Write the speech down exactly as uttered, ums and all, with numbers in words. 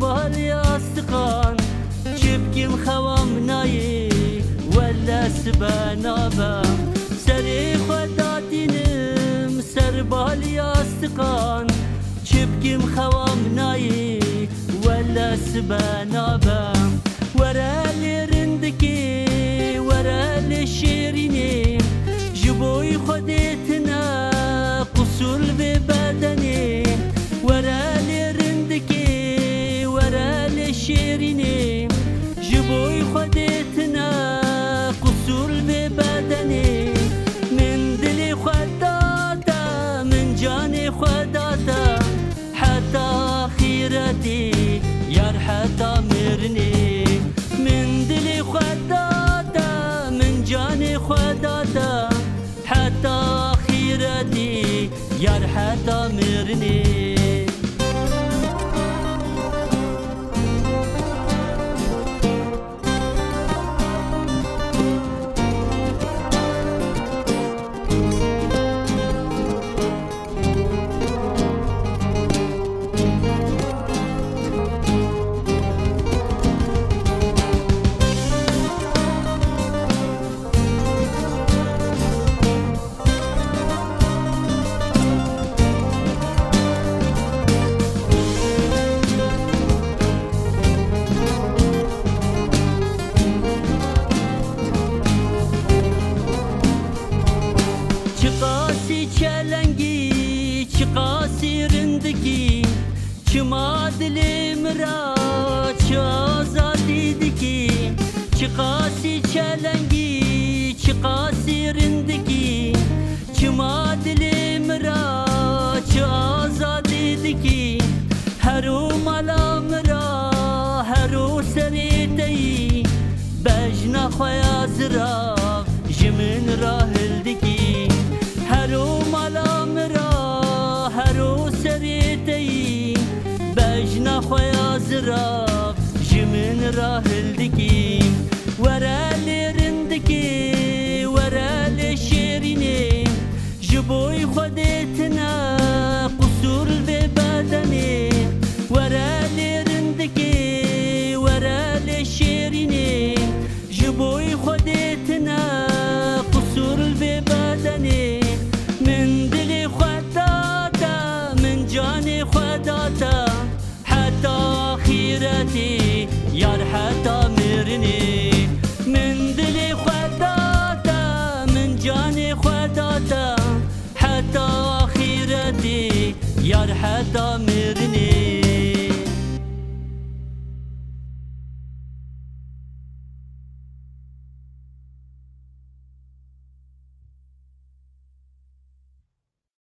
Bal yastiqan, çi bikim xewa min nayê, welle sibe nabe. Serê xwe datînim ser bal yastiqan, çi bikim xewa min nayê, welle sibe nabe. Were lê rindikê, were lê şêrînê, ji boy Xwedê tine qusûr li vê bedenê. Were lê rindikê, were lê şêrînê, ji boy Xwedê tine qusûr li vê bedenê. Min dilê xwe date, min canê xwe date, heta axîretî, yar heta mirinê. Min dilê xwe date, min canê xwe date, heta axîretî, yar heta mirinê. Çiqasî çelengî, çiqasî rindikî, çima dilê min ra çi azadî dikî? Çiqasî çelengî, çiqasî rindikî, çima dilê min ra çi azadî dikî? Hero mala min ra, hero serê te yî, bejna xwe ya zirav ji min ra hildikî. Hero mala min ra, hero serê te yî, bejna xwe ya zirav ji min ra hildikî. Were lê rindikê, were lê şêrînê, ji boy Xwedê tine qusûr li vê bedenê. Were lê rindikê, were lê şêrînê, ji boy Xwedê tine qusûr li vê bedenê. Min dilê xwe date, min canê xwe date, heta axîretî, yar heta mirinê. Min dilê xwe date, min canê xwe date, heta axîretî, yar heta mirinê.